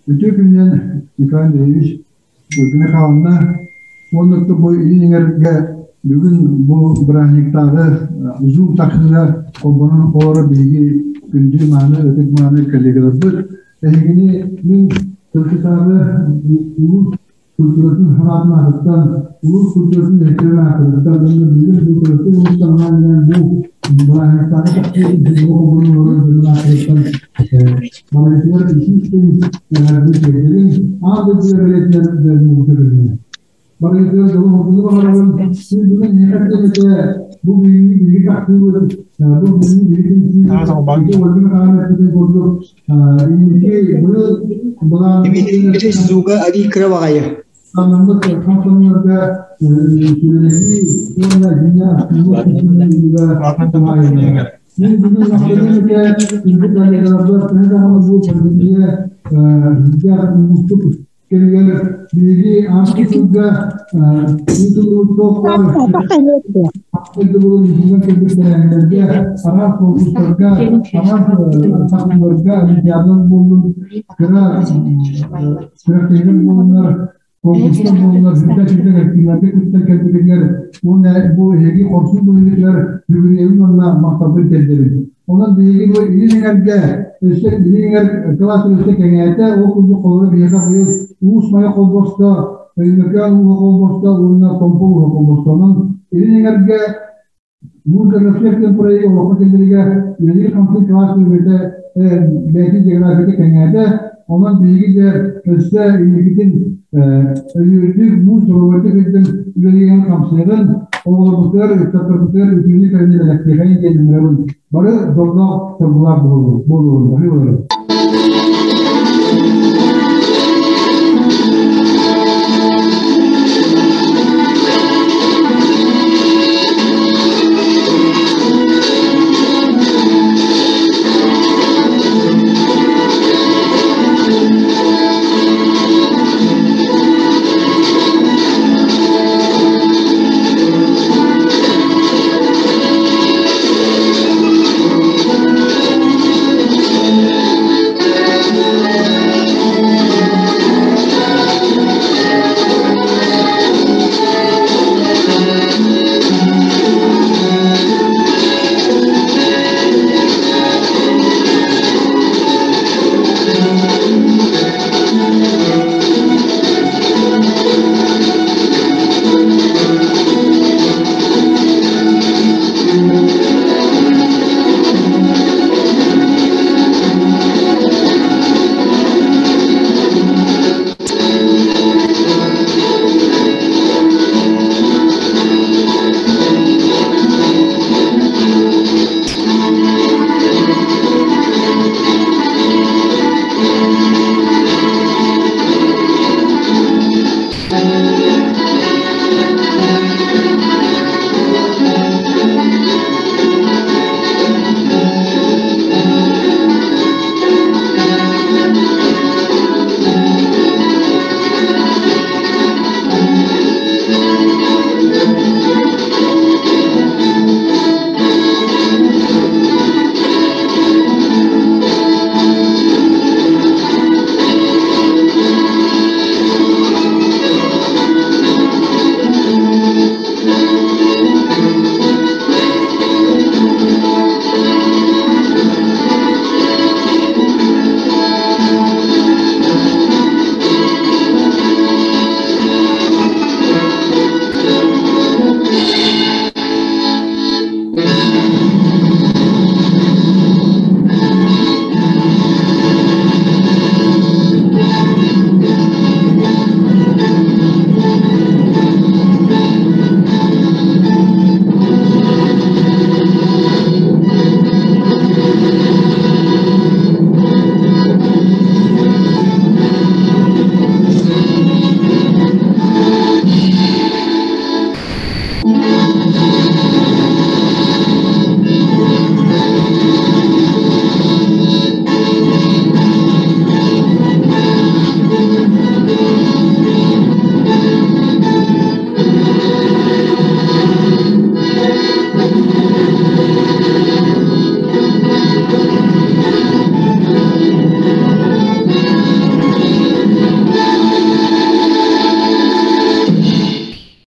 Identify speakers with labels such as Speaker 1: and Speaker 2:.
Speaker 1: Үтүө күнүнэн, Николай Андреевич, Ольга Михайловна уонна бу илин эҥэргэ бүгүн бу бырааһынньыктааҕы Zoom тахсыыга холбонон олорор биһиги күндү мааны, ытык мааны коллегаларбыт. Эһигини мин Тылкытааҕы улуус культуратын хараатын аатыттан, улуус культуратын үлэһиттэрин ааттарыттан уонна бүгүн бу Төрүттү улуустан анаан бу бырааһынньыктааҕы тахсыы холбонон олорор дьонун ааттарыттан барытыгар итии-истиҥ эҕэрдэ тиэрдэбин, аан дойдуга бэлиэтинэн дьоннорбуту көрүнэ. Барытыгар дьолу-соргуну баҕарабын. Мин бүгүн эһиэхэ этиэм этэ, бу бүгүҥҥү биһиги тахсыыбыт, бу бүгүҥҥү биһиги түмсүүбүт, ити Ольга Михайловна эппитин курдук, инники быйыл былааннаммыт
Speaker 2: Звуга арий кыра баҕайы.
Speaker 1: Анаммыт хамсанарга сүрэлэһии уонна дьиҥэ астыммыт Мин бүгүн махтаныам этэ күндү коллегаларбар төһө даҕаны бу пандемия уустук кэмигэр биһиги ааспыт сылга ыытыллыбыт туох баар кэлбит тэрээһиннэргэ, араас конкурстарга, араас тахсыыларга олимпиадалар буоллун, кыра күрэхтэһиилэр буоллуннар, конкурстар буоллуннар, сүрдээх-сүрдээх эркиннэргэ кытта кэлбитигэр уонна бу эһиги хорсун быһыытыгар сүгүрүйэбин уонна махталбын тиэрдэбин. Онон биһиги бу илин эҥэргэ өссө илин эҥэр кылаас өссө кэҥээтэ, ол курдук холобура биһиэхэ быйыл Уус Майа холбосто, Өймөкөөн ууһа холбосто уонна Томпо ууһа холбосто. Онон илин эҥэргэ Музыка диэн проект олоххо киллэригэ үлэлиир-хамсыыр кылаас үлэтэ бэйэтин географията кэҥээтэ. Онон биһиги дьэ өссө инникитин өйүүрдүк, муус доруобайдык сылдьан үлэлиэн хамсыаҕын, оҕолорбутугар, ыччаттарбытыгар үтүөнү көрүнэ бэлэхтиэхэйин диэн ыҥырабын. Бары дьоллоох соргулаах буолуоҕун. Бары олорун.